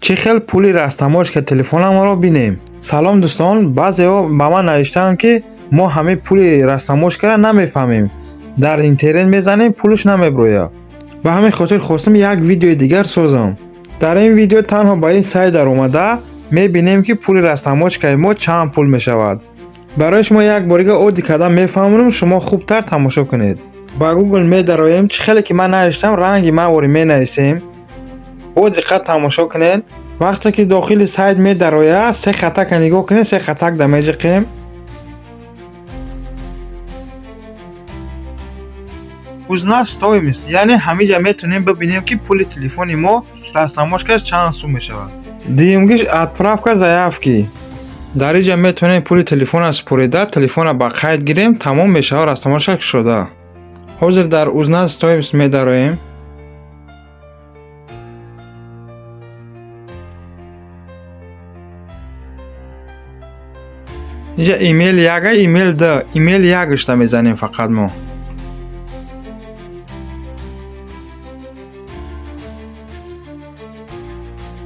Чӣ хел пули растаможка телефонамонро бинем? Салом, дӯстон. Баъзеҳо ба ман навиштаанд, ки мо ҳамаи пули растаможкаро намефаҳмем, дар интернет мезанем, пулаш намеброяд. Ба ҳамин хотир хостам як видеои дигар созам. Дар ин видео танҳо ба ин сайт даромада мебинем, ки пули растаможкаи мо чанд пул мешавад. Барои шумо як борига оддӣ карда мефаҳмонам, шумо хубтар тамошо кунед. Ба Google медароем. Чӣ хеле ки ман навиштам, ранги мавори менависем, бо диққат тамошо кунед. Вақте ки дохили сайт медарояд, се хатака нигоҳ кунед, се хатак да меҷиқем. Узнать стоимость, яъне ҳамиҷа метавонем бибинем, ки пули телефони мо растаможкаш чанд сум мешавад. Дуюмгиш отправка заявки. Дар инҷа метавонем пули телефонро супорида, телефонро ба қайд гирем, тамом мешавад, растаможка кушода. Ҳозир дар узнать стоимость медароем. Инҷа имейл яга, имейл д, имейл якашта мезанем фақат мо.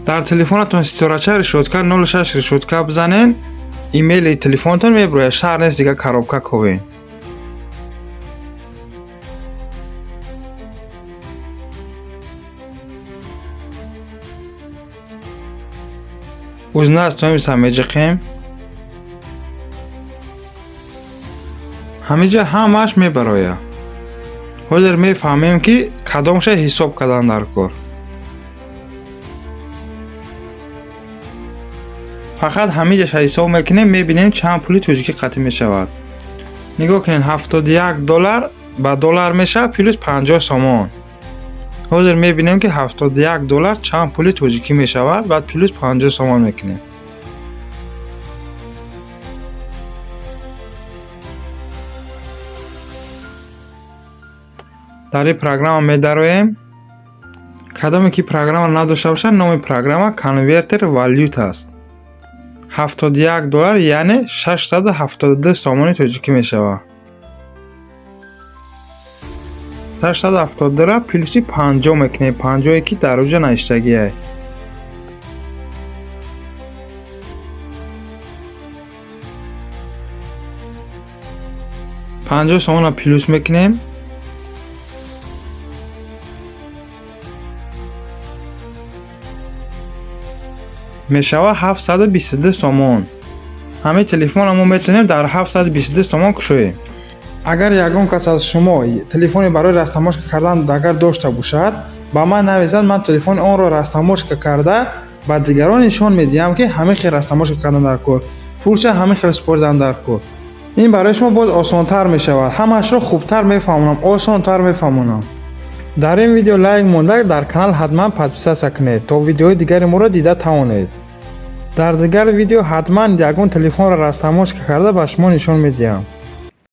Дар телефонатон ситорача решётка 06 решётка бизанен, имейли телефонатон меброяд, шарт нест дига коробка ковен. Узнать стоимость меҷиқем. Ҳамиҷа ҳамааш мебарояд. Ҳозир мефаҳмем, ки кадомша ҳисоб кардан дар кор. Фақат ҳамиҷаша ҳисоб мекунем, мебинем, чанд пули тоҷикӣ қатъӣ мешавад. Нигоҳ кунед, 71 доллар ба доллар мешавад, плюс 50 сомон. Ҳозир мебинем, ки 71 доллар чанд пули тоҷикӣ мешавад, баъд плюс 50 сомон мекунем. Дар ин программа медароем. Кадоме ки программа надошта бошад, номи программа конвертер валют аст. 71 доллар, яъне 672 сомони тоҷикӣ мешавад. 672-ра плюси 50 мекунем, 50-е ки дар оҷа навиштагиай. 50 сомонро плюс мекунем, мешавад 722 сомон. Ҳамин телефонро мо метавонем дар 722 сомон кушоем. Агар ягон кас аз шумо телефоне барои растаможка кардан агар дошта бошад, ба ман нависад, ман телефони онро растаможка карда, ба дигарон нишон медиҳам, ки ҳамин хел растаможка кардан дар кор, пулша ҳамин хел супоридан дар кор. Ин барои шумо боз осонтар мешавад, ҳамаашро хубтар мефаҳмонам, осонтар мефаҳмонам. Дар ин видео лайк монда, дар канал ҳатман подписаться кунед, то видеои дигари моро дида тавонед. Дар дигар видео ҳатман ягон телефонро растаможка карда, ба шумо нишон медиҳам.